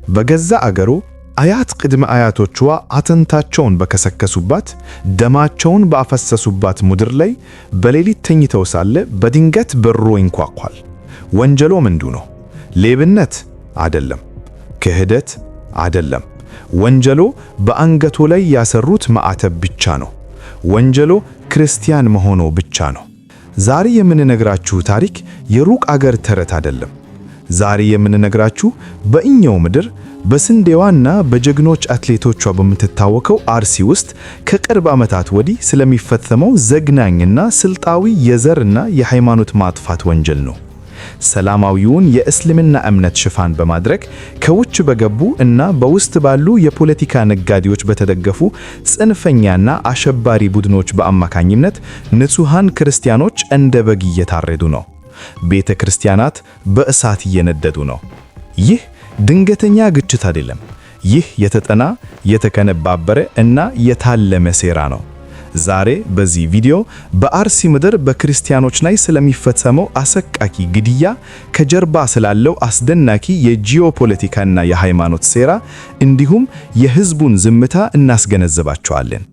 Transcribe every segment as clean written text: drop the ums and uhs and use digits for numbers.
በገዛ አገሩ አያት ቅድመ አያቶቿ አጥንታቸውን በከሰከሱባት፣ ደማቸውን ባፈሰሱባት ምድር ላይ በሌሊት ተኝተው ሳለ በድንገት በሩ ይንኳኳል። ወንጀሎ ምንዱ ነው? ሌብነት አይደለም። ክህደት አይደለም። ወንጀሎ በአንገቱ ላይ ያሰሩት ማዕተብ ብቻ ነው። ወንጀሎ ክርስቲያን መሆኑ ብቻ ነው። ዛሬ የምንነግራችሁ ታሪክ የሩቅ አገር ተረት አይደለም። ዛሬ የምንነግራችሁ በእኛው ምድር በስንዴዋና በጀግኖች አትሌቶቿ በምትታወቀው አርሲ ውስጥ ከቅርብ ዓመታት ወዲህ ስለሚፈጸመው ዘግናኝና ስልታዊ የዘርና የሃይማኖት ማጥፋት ወንጀል ነው። ሰላማዊውን የእስልምና እምነት ሽፋን በማድረግ ከውጭ በገቡ እና በውስጥ ባሉ የፖለቲካ ነጋዴዎች በተደገፉ ጽንፈኛና አሸባሪ ቡድኖች በአማካኝነት ንጹሐን ክርስቲያኖች እንደ በግ እየታረዱ ነው። ቤተ ክርስቲያናት በእሳት እየነደዱ ነው። ይህ ድንገተኛ ግጭት አይደለም። ይህ የተጠና፣ የተቀነባበረ እና የታለመ ሴራ ነው። ዛሬ በዚህ ቪዲዮ በአርሲ ምድር በክርስቲያኖች ላይ ስለሚፈጸመው አሰቃቂ ግድያ፣ ከጀርባ ስላለው አስደናቂ የጂኦፖለቲካና የሃይማኖት ሴራ እንዲሁም የህዝቡን ዝምታ እናስገነዝባችኋለን።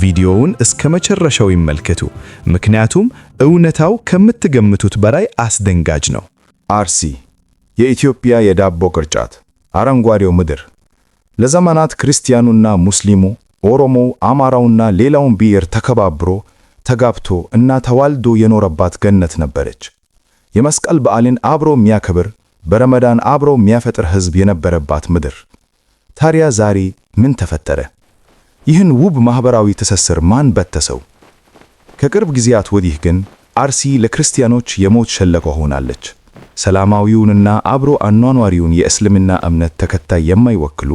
ቪዲዮውን እስከ መጨረሻው ይመልከቱ፣ ምክንያቱም እውነታው ከምትገምቱት በላይ አስደንጋጭ ነው። አርሲ፣ የኢትዮጵያ የዳቦ ቅርጫት፣ አረንጓዴው ምድር። ለዘመናት ክርስቲያኑና ሙስሊሙ፣ ኦሮሞው፣ አማራውና ሌላውን ብሔር ተከባብሮ፣ ተጋብቶ እና ተዋልዶ የኖረባት ገነት ነበረች። የመስቀል በዓልን አብሮ የሚያከብር፣ በረመዳን አብሮ የሚያፈጥር ሕዝብ የነበረባት ምድር። ታዲያ ዛሬ ምን ተፈጠረ? ይህን ውብ ማኅበራዊ ትስስር ማን በተሰው? ከቅርብ ጊዜያት ወዲህ ግን አርሲ ለክርስቲያኖች የሞት ሸለቆ ሆናለች። ሰላማዊውንና አብሮ አኗኗሪውን የእስልምና እምነት ተከታይ የማይወክሉ፣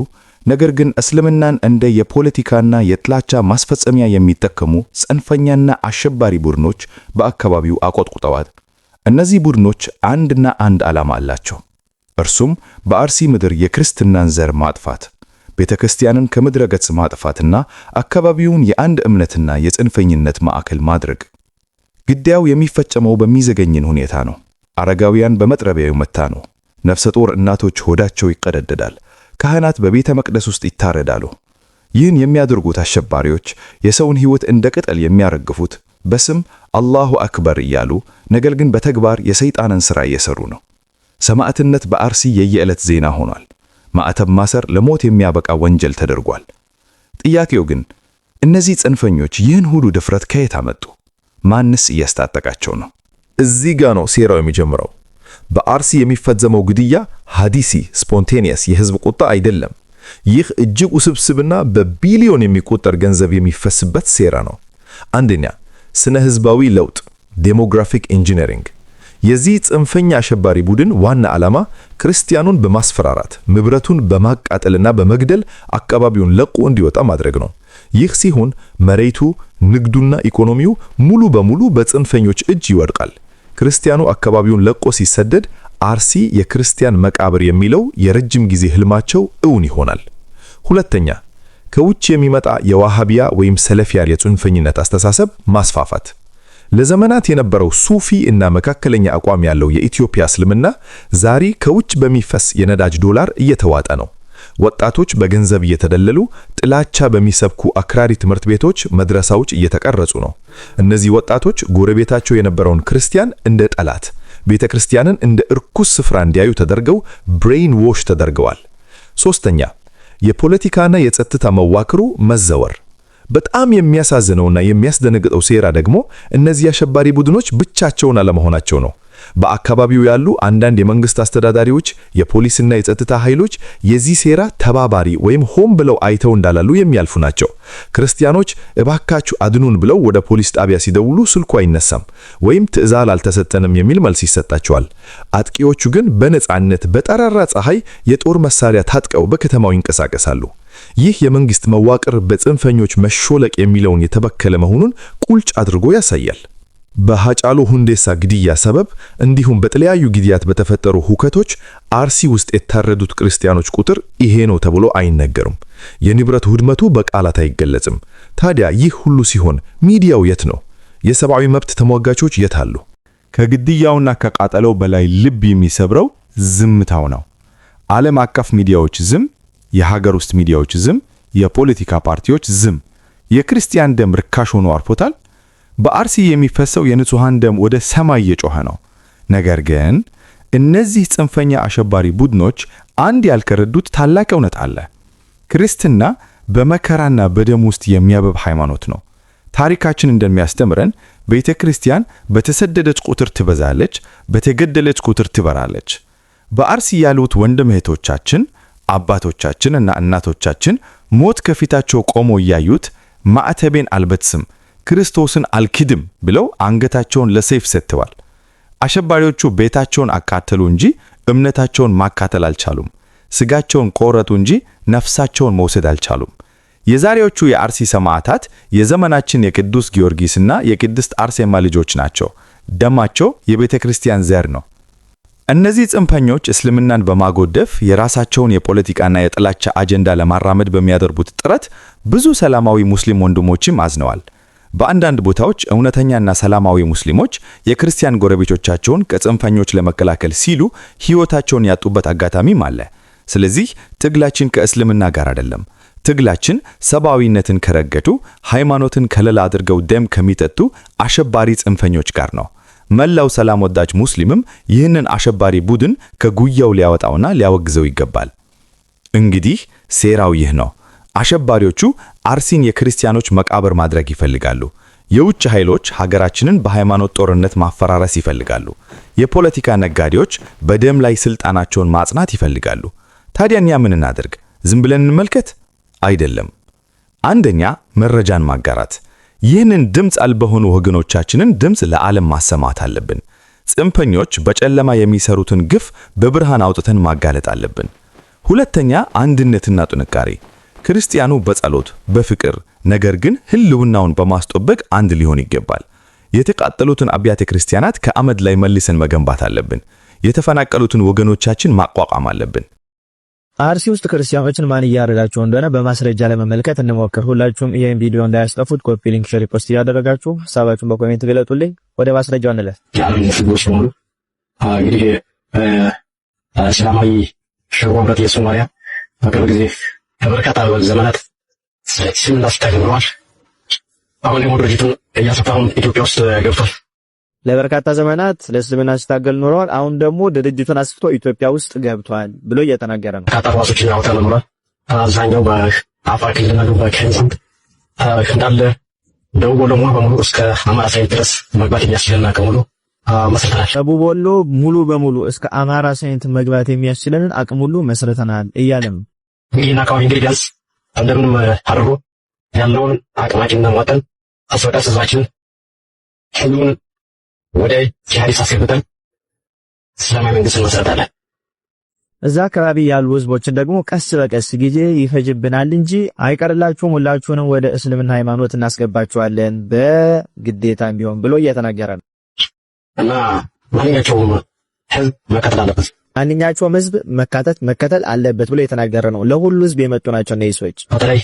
ነገር ግን እስልምናን እንደ የፖለቲካና የጥላቻ ማስፈጸሚያ የሚጠቀሙ ጽንፈኛና አሸባሪ ቡድኖች በአካባቢው አቆጥቁጠዋል። እነዚህ ቡድኖች አንድና አንድ ዓላማ አላቸው። እርሱም በአርሲ ምድር የክርስትናን ዘር ማጥፋት፣ ቤተ ክርስቲያንን ከምድረ ገጽ ማጥፋትና አካባቢውን የአንድ እምነትና የጽንፈኝነት ማዕከል ማድረግ። ግድያው የሚፈጸመው በሚዘገኝን ሁኔታ ነው። አረጋውያን በመጥረቢያ ይመታሉ። ነፍሰ ጡር እናቶች ሆዳቸው ይቀደደዳል። ካህናት በቤተ መቅደስ ውስጥ ይታረዳሉ። ይህን የሚያደርጉት አሸባሪዎች፣ የሰውን ሕይወት እንደ ቅጠል የሚያረግፉት፣ በስም አላሁ አክበር እያሉ ነገር ግን በተግባር የሰይጣንን ሥራ እየሰሩ ነው። ሰማዕትነት በአርሲ የየዕለት ዜና ሆኗል። ማዕተብ ማሰር ለሞት የሚያበቃ ወንጀል ተደርጓል። ጥያቄው ግን እነዚህ ጽንፈኞች ይህን ሁሉ ድፍረት ከየት አመጡ? ማንስ እያስታጠቃቸው ነው? እዚህ ጋ ነው ሴራው የሚጀምረው። በአርሲ የሚፈጸመው ግድያ ሀዲሲ spontaneous የህዝብ ቁጣ አይደለም። ይህ እጅግ ውስብስብና በቢሊዮን የሚቆጠር ገንዘብ የሚፈስበት ሴራ ነው። አንደኛ፣ ስነ ህዝባዊ ለውጥ፣ demographic engineering። የዚህ ጽንፈኛ አሸባሪ ቡድን ዋና ዓላማ ክርስቲያኑን በማስፈራራት፣ ንብረቱን በማቃጠልና በመግደል አካባቢውን ለቆ እንዲወጣ ማድረግ ነው። ይህ ሲሆን መሬቱ፣ ንግዱና ኢኮኖሚው ሙሉ በሙሉ በጽንፈኞች እጅ ይወድቃል። ክርስቲያኑ አካባቢውን ለቆ ሲሰደድ አርሲ የክርስቲያን መቃብር የሚለው የረጅም ጊዜ ህልማቸው እውን ይሆናል። ሁለተኛ፣ ከውጭ የሚመጣ የዋሃቢያ ወይም ሰለፊያ የጽንፈኝነት አስተሳሰብ ማስፋፋት። ለዘመናት የነበረው ሱፊ እና መካከለኛ አቋም ያለው የኢትዮጵያ እስልምና ዛሬ ከውጭ በሚፈስ የነዳጅ ዶላር እየተዋጠ ነው። ወጣቶች በገንዘብ እየተደለሉ ጥላቻ በሚሰብኩ አክራሪ ትምህርት ቤቶች፣ መድረሳዎች እየተቀረጹ ነው። እነዚህ ወጣቶች ጎረቤታቸው የነበረውን ክርስቲያን እንደ ጠላት፣ ቤተ ክርስቲያንን እንደ እርኩስ ስፍራ እንዲያዩ ተደርገው brain wash ተደርገዋል። ሶስተኛ፣ የፖለቲካና የጸጥታ መዋቅሩ መዘወር። በጣም የሚያሳዝነውና የሚያስደነግጠው ሴራ ደግሞ እነዚህ አሸባሪ ቡድኖች ብቻቸውን አለመሆናቸው ነው። በአካባቢው ያሉ አንዳንድ የመንግስት አስተዳዳሪዎች፣ የፖሊስና የጸጥታ ኃይሎች የዚህ ሴራ ተባባሪ ወይም ሆን ብለው አይተው እንዳላዩ የሚያልፉ ናቸው። ክርስቲያኖች እባካችሁ አድኑን ብለው ወደ ፖሊስ ጣቢያ ሲደውሉ ስልኩ አይነሳም ወይም ትዕዛዝ አልተሰጠንም የሚል መልስ ይሰጣቸዋል። አጥቂዎቹ ግን በነጻነት በጠራራ ፀሐይ የጦር መሳሪያ ታጥቀው በከተማው ይንቀሳቀሳሉ። ይህ የመንግስት መዋቅር በጽንፈኞች መሾለቅ የሚለውን የተበከለ መሆኑን ቁልጭ አድርጎ ያሳያል። በሃጫሉ ሁንዴሳ ግድያ ሰበብ እንዲሁም በተለያዩ ጊዜያት በተፈጠሩ ሁከቶች አርሲ ውስጥ የታረዱት ክርስቲያኖች ቁጥር ይሄ ነው ተብሎ አይነገርም። የንብረት ውድመቱ በቃላት አይገለጽም። ታዲያ ይህ ሁሉ ሲሆን ሚዲያው የት ነው? የሰብአዊ መብት ተሟጋቾች የት አሉ? ከግድያውና ከቃጠሎው በላይ ልብ የሚሰብረው ዝምታው ነው። ዓለም አቀፍ ሚዲያዎች ዝም፣ የሀገር ውስጥ ሚዲያዎች ዝም፣ የፖለቲካ ፓርቲዎች ዝም። የክርስቲያን ደም ርካሽ ሆኖ አርፎታል። በአርሲ የሚፈሰው የንጹሃን ደም ወደ ሰማይ እየጮኸ ነው። ነገር ግን እነዚህ ጽንፈኛ አሸባሪ ቡድኖች አንድ ያልተረዱት ታላቅ እውነት አለ። ክርስትና በመከራና በደም ውስጥ የሚያብብ ሃይማኖት ነው። ታሪካችን እንደሚያስተምረን ቤተ ክርስቲያን በተሰደደች ቁጥር ትበዛለች፣ በተገደለች ቁጥር ትበራለች። በአርሲ ያሉት ወንድም እህቶቻችን፣ አባቶቻችን እና እናቶቻችን ሞት ከፊታቸው ቆሞ እያዩት ማዕተቤን አልበጥስም፣ ክርስቶስን አልክድም ብለው አንገታቸውን ለሰይፍ ሰጥተዋል። አሸባሪዎቹ ቤታቸውን አቃተሉ እንጂ እምነታቸውን ማቃተል አልቻሉም። ስጋቸውን ቆረጡ እንጂ ነፍሳቸውን መውሰድ አልቻሉም። የዛሬዎቹ የአርሲ ሰማዕታት የዘመናችን የቅዱስ ጊዮርጊስና የቅድስት አርሴማ ልጆች ናቸው። ደማቸው የቤተ ክርስቲያን ዘር ነው። እነዚህ ጽንፈኞች እስልምናን በማጎደፍ የራሳቸውን የፖለቲካና የጥላቻ አጀንዳ ለማራመድ በሚያደርጉት ጥረት ብዙ ሰላማዊ ሙስሊም ወንድሞችም አዝነዋል። በአንዳንድ ቦታዎች እውነተኛና ሰላማዊ ሙስሊሞች የክርስቲያን ጎረቤቶቻቸውን ከጽንፈኞች ለመከላከል ሲሉ ሕይወታቸውን ያጡበት አጋጣሚም አለ። ስለዚህ ትግላችን ከእስልምና ጋር አይደለም። ትግላችን ሰብአዊነትን ከረገጡ፣ ሃይማኖትን ከለላ አድርገው ደም ከሚጠጡ አሸባሪ ጽንፈኞች ጋር ነው። መላው ሰላም ወዳጅ ሙስሊምም ይህንን አሸባሪ ቡድን ከጉያው ሊያወጣውና ሊያወግዘው ይገባል። እንግዲህ ሴራው ይህ ነው። አሸባሪዎቹ አርሲን የክርስቲያኖች መቃብር ማድረግ ይፈልጋሉ። የውጭ ኃይሎች ሀገራችንን በሃይማኖት ጦርነት ማፈራረስ ይፈልጋሉ። የፖለቲካ ነጋዴዎች በደም ላይ ስልጣናቸውን ማጽናት ይፈልጋሉ። ታዲያ እኛ ምን እናድርግ? ዝም ብለን እንመልከት? አይደለም። አንደኛ፣ መረጃን ማጋራት። ይህንን ድምፅ አልባ የሆኑ ወገኖቻችንን ድምፅ ለዓለም ማሰማት አለብን። ጽንፈኞች በጨለማ የሚሰሩትን ግፍ በብርሃን አውጥተን ማጋለጥ አለብን። ሁለተኛ፣ አንድነትና ጥንካሬ። ክርስቲያኑ በጸሎት በፍቅር፣ ነገር ግን ህልውናውን በማስጠበቅ አንድ ሊሆን ይገባል። የተቃጠሉትን አብያተ ክርስቲያናት ከአመድ ላይ መልሰን መገንባት አለብን። የተፈናቀሉትን ወገኖቻችን ማቋቋም አለብን። አርሲ ውስጥ ክርስቲያኖችን ማን እያረዳቸው እንደሆነ በማስረጃ ለመመልከት እንሞክር። ሁላችሁም ይህን ቪዲዮ እንዳያስጠፉት copy link፣ share፣ post እያደረጋችሁ ሀሳባችሁን በ comment ግለጡልኝ። ወደ ማስረጃው እንለፍ። የዓለም ሙስሊሞች በሙሉ እንግዲህ እስላማዊ ሽሮ ህብረት የሶማሊያ በቅርብ ጊዜ ለበርካታ ዘመናት እስልምና ሲታገል ኖሯል። አሁን ደግሞ ድርጅቱን እያሰፋ አሁን ኢትዮጵያ ውስጥ ገብቷል። ለበርካታ ዘመናት ለእስልምና ሲታገል ኖረዋል። አሁን ደግሞ ድርጅቱን አስፍቶ ኢትዮጵያ ውስጥ ገብቷል ብሎ እየተናገረ ነው። በርካታ ህዋሶችን አውጥተን ኖሯል። አብዛኛው በአፋር ክልልና በከንዘንድ እንዳለ ደቡብ ወሎ ሙሉ በሙሉ እስከ አማራ ሳይንት ድረስ መግባት የሚያስችለን አቅም ሁሉ መስርተናል። ደቡብ ወሎ ሙሉ በሙሉ እስከ አማራ ሳይንት መግባት የሚያስችለንን አቅም ሁሉ መስርተናል እያለ ነው። እንግዲህ ይህን አካባቢ እንግዲህ ቢያንስ እንደምንም አድርጎ ያለውን አቅማችንን አሟጠን ቀስ በቀስ ህዝባችንን ሁሉን ወደ ጂሃዲስት አስገብተን እስላማዊ መንግስት እንመሰርታለን። እዛ አካባቢ ያሉ ህዝቦችን ደግሞ ቀስ በቀስ ጊዜ ይፈጅብናል እንጂ አይቀርላችሁም፣ ሁላችሁንም ወደ እስልምና ሃይማኖት እናስገባችኋለን በግዴታም ቢሆን ብሎ እየተናገረ ነው። እና ማንኛቸውም ህዝብ መከተል አለበት። ማንኛቸውም ህዝብ መካተት መከተል አለበት ብሎ የተናገረ ነው። ለሁሉ ህዝብ የመጡ ናቸው እነዚህ ሰዎች። በተለይ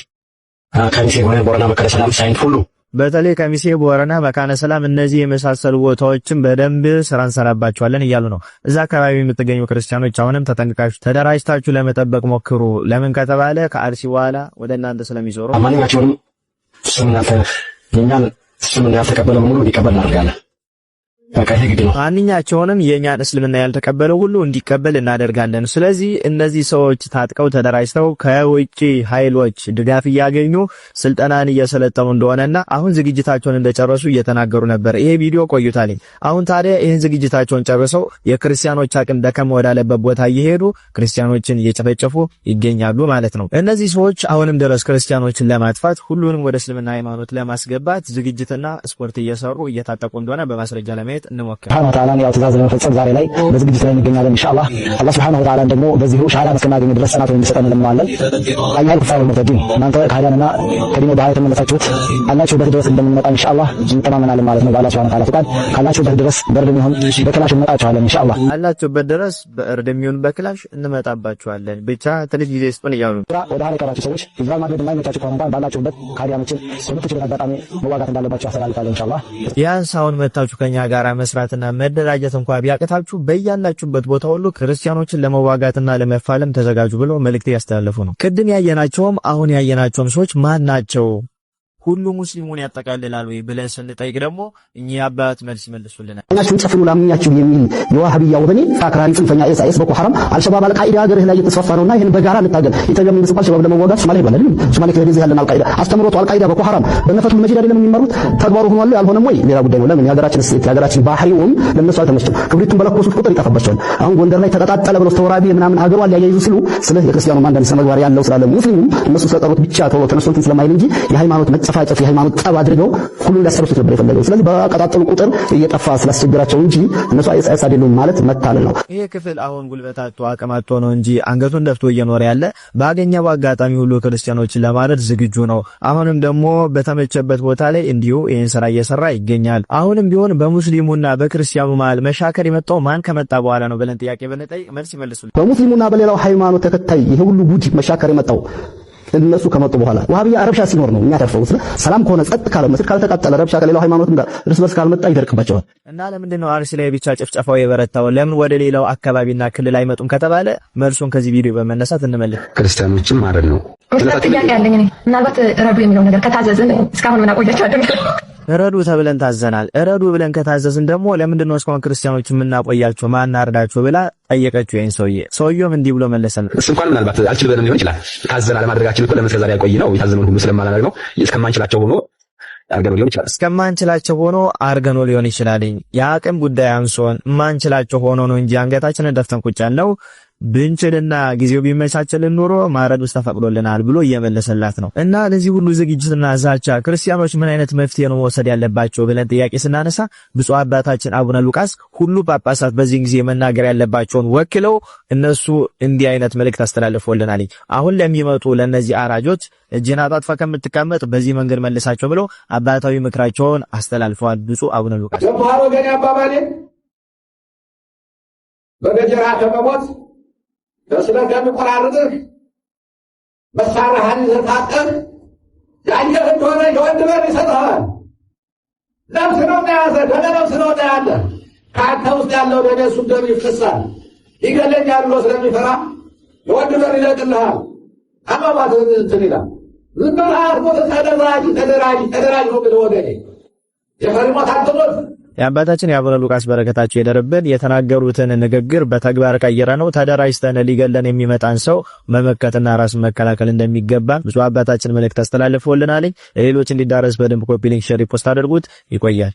ከሚሴ ሆነ ቦረና፣ መካነ ሰላም፣ ሳይንት ሁሉ በተለይ ከሚሴ፣ ቦረና፣ መካነ ሰላም እነዚህ የመሳሰሉ ቦታዎችን በደንብ ስራ እንሰራባቸዋለን እያሉ ነው። እዛ አካባቢ የምትገኙ ክርስቲያኖች አሁንም ተጠንቅቃችሁ ተደራጅታችሁ ለመጠበቅ ሞክሩ። ለምን ከተባለ ከአርሲ በኋላ ወደ እናንተ ስለሚዞሩ ማንኛቸውንም እስልምና የኛን እስልምና ያልተቀበለ በሙሉ እንዲቀበል እናደርጋለን። በቃ ይሄ ግድ ነው። ማንኛቸውንም የእኛን እስልምና ያልተቀበለው ሁሉ እንዲቀበል እናደርጋለን። ስለዚህ እነዚህ ሰዎች ታጥቀው ተደራጅተው ከውጭ ኃይሎች ድጋፍ እያገኙ ስልጠናን እየሰለጠኑ እንደሆነና አሁን ዝግጅታቸውን እንደጨረሱ እየተናገሩ ነበር። ይሄ ቪዲዮ ቆይቷል። አሁን ታዲያ ይህን ዝግጅታቸውን ጨርሰው የክርስቲያኖች አቅም ደከም ወዳለበት ቦታ እየሄዱ ክርስቲያኖችን እየጨፈጨፉ ይገኛሉ ማለት ነው። እነዚህ ሰዎች አሁንም ድረስ ክርስቲያኖችን ለማጥፋት ሁሉንም ወደ እስልምና ሃይማኖት ለማስገባት ዝግጅትና ስፖርት እየሰሩ እየታጠቁ እንደሆነ በማስረጃ ለማየት እንሞክር። سبحانه وتعالى ያው ትእዛዝ ለመፈጸም ዛሬ ላይ በዝግጅት ላይ እንገኛለን። ኢንሻአላህ አላህ سبحانه وتعالى ደግሞ በዚሁ ሻሃዳ እስከናገኝ ድረስ ጽናቱን እንዲሰጠን እንለምነዋለን። أيها الكفار المرتدين እናንተ ከሃዲያንና ከዲኑ ወደ ኋላ የተመለሳችሁት ካላችሁበት ድረስ እንደምንመጣ ኢንሻአላህ እንተማመናለን ማለት ነው። በአላህ سبحانه وتعالى ፍቃድ ካላችሁበት ድረስ በእርድም ይሁን በክላሽ እንመጣችኋለን ኢንሻአላህ። አላችሁበት ድረስ በእርድም ይሁን በክላሽ እንመጣባችኋለን፣ ብቻ ትንሽ ጊዜ ስጡን እያሉ ነው። ወደ ኋላ የቀራችሁ ሰዎች ሂጅራ ማድረግ የማይመቻችሁ ከሆነ እንኳን ባላችሁበት ከሃዲያኖችን በምትችሉት አጋጣሚ መዋጋት እንዳለባችሁ አስተላልፋለሁ ኢንሻአላህ። ቢያንስ አሁን መታችሁ ከኛ ጋር መስራትና መደራጀት እንኳ ቢያቅታችሁ በያላችሁበት ቦታ ሁሉ ክርስቲያኖችን ለመዋጋትና ለመፋለም ተዘጋጁ ብሎ መልእክት ያስተላለፉ ነው። ቅድም ያየናቸውም አሁን ያየናቸውም ሰዎች ማን ናቸው? ሁሉ ሙስሊሙን ያጠቃልላል ወይ ብለን ስንጠይቅ ደግሞ እኚህ አባት መልስ ይመልሱልናል። አይናችሁን ጨፍኑ ላምኛችሁ የሚል የዋህብያ ወበኔ አክራሪ ጽንፈኛ ISIS፣ ቦኮ ሐራም፣ አልሸባብ፣ አልቃኢዳ ሀገርህ ላይ እየተስፋፋ ነውና ይህን በጋራ እንታገል። የኢትዮጵያ መንግስት እንኳን አልሸባብ ለመዋጋት ሶማሌ ሄዷል አይደል? ሶማሌ ክልል እዚህ ያለን አልቃኢዳ አስተምሮቱ አልቃኢዳ፣ ቦኮ ሐራም በነፈቱል መጂድ አይደለም የሚመሩት? ተግባሩ ሆኗል ያልሆነም ወይ ሌላ ጉዳይ ነው። ለምን የሀገራችን state የሀገራችን ባህሪውም ለነሱ አልተመቸም። ክብሪቱን በለኮሱት ቁጥር ይጠፋባቸዋል። አሁን ጎንደር ላይ ተቀጣጠለ ብለው ተወራቢ ምናምን አገሯን ሊያያይዙ ሲሉ ስለ የክርስቲያኑ አንዳንድ ስነ ምግባር ያለው ስላለ ሙስሊሙም እነሱ ስለጠሩት ብቻ ቶሎ ተነስቶ እንትን ስለማይል እንጂ የሃይማኖት መጨፋጨፍ የሃይማኖት ጠብ አድርገው ሁሉን ሊያሰርሱት ነበር የፈለገው። ስለዚህ በቀጣጠሉ ቁጥር እየጠፋ ስላስቸግራቸው እንጂ እነሱ ISIS አይደሉም ማለት መታለል ነው። ይህ ክፍል አሁን ጉልበት አጥቶ አቅም አጥቶ ነው እንጂ አንገቱን ደፍቶ እየኖረ ያለ ባገኘው አጋጣሚ ሁሉ ክርስቲያኖችን ለማረድ ዝግጁ ነው። አሁንም ደግሞ በተመቸበት ቦታ ላይ እንዲሁ ይህን ስራ እየሰራ ይገኛል። አሁንም ቢሆን በሙስሊሙና በክርስቲያኑ መሃል መሻከር የመጣው ማን ከመጣ በኋላ ነው ብለን ጥያቄ ብንጠይቅ መልስ ይመልሱልን። በሙስሊሙና በሌላው ሃይማኖት ተከታይ ይሄ ሁሉ ጉድ መሻከር የመጣው እነሱ ከመጡ በኋላ ዋሃብያ ረብሻ ሲኖር ነው የሚያተርፈው። ሰላም ከሆነ ጸጥ ካለ መስጊድ ካልተቃጠለ ረብሻ ከሌላው ሃይማኖትም ጋር እርስ በርስ ካልመጣ ይደርቅባቸዋል። እና ለምንድን ነው አርሲ ላይ ብቻ ጭፍጨፋው የበረታው? ለምን ወደ ሌላው አካባቢና ክልል አይመጡም ከተባለ መልሱን ከዚህ ቪዲዮ በመነሳት እንመልስ። ክርስቲያኖችም ማረድ ነው። ጥያቄ ያለኝ እኔ ምናልባት ረዱ የሚለው ነገር ከታዘዝን እስካሁን ምን አቆያቸዋለሁ? እረዱ ተብለን ታዘናል። እረዱ ብለን ከታዘዝን ደግሞ ለምንድን ነው እስካሁን ክርስቲያኖች የምናቆያቸው ማናርዳቸው ብላ ጠየቀችው ይሄን ሰውዬ። ሰውየውም እንዲህ ብሎ መለሰላት። እሱ እንኳን ምናልባት አልችል ብለን ሊሆን ይችላል። ታዘን አለማድረጋችን እኮ ለምን እስከዛሬ ያቆይ ነው የታዘነውን ሁሉ ስለማላደርግ ነው እስከማንችላቸው ሆኖ አርገነው ሊሆን ይችላል። እስከማንችላቸው ሆኖ አርገነው ሊሆን ይችላል። የአቅም ጉዳይ አንሶን ማንችላቸው ሆኖ ነው እንጂ አንገታችንን ደፍተን ቁጭ ያልነው ብንችልና ጊዜው ቢመቻችልን ኖሮ ማረድ ውስጥ ተፈቅዶልናል ብሎ እየመለሰላት ነው። እና ለዚህ ሁሉ ዝግጅትና ዛቻ ክርስቲያኖች ምን አይነት መፍትሄ ነው መውሰድ ያለባቸው ብለን ጥያቄ ስናነሳ ብፁዕ አባታችን አቡነ ሉቃስ ሁሉ ጳጳሳት በዚህ ጊዜ መናገር ያለባቸውን ወክለው እነሱ እንዲህ አይነት መልእክት አስተላልፈውልናል። አሁን ለሚመጡ ለነዚህ አራጆች እጅን አጣጥፋ ከምትቀመጥ በዚህ መንገድ መልሳቸው ብለው አባታዊ ምክራቸውን አስተላልፈዋል ብፁዕ አቡነ ሉቃስ። ገብቶሃል ወገኔ አባባሌ? በገጀራ ከመሞት በስለት ከሚቆራርጥህ መሳሪያህን ይዘህ ታጥቀህ ያየህ እንደሆነ የወንድ በር ይሰጥሃል። ነፍስ ነው የያዘ ደመ ነፍስ ነው ያለ ከአንተ ውስጥ ያለው ደም የእሱም ደም ይፈሳል። ይገለኛል ብሎ ስለሚፈራ የወንድ በር ይለቅልሃል። አሟሟትህን እንትን ይላል። ዝም ብለህ አትሞት። ተደራጅ ተደራጅ ተደራጅ ነው የምልህ ወገኔ። የፈሪ ሞት አትሞት። የአባታችን የአቡነ ሉቃስ በረከታቸው ይደርብን። የተናገሩትን ንግግር በተግባር ቀይረ ነው ተደራጅተን ሊገለን የሚመጣን ሰው መመከትና ራስን መከላከል እንደሚገባ ብፁዕ አባታችን መልእክት አስተላልፈውልናል። ለሌሎች እንዲዳረስ በደንብ copy link፣ share፣ post አድርጉት። ይቆያል።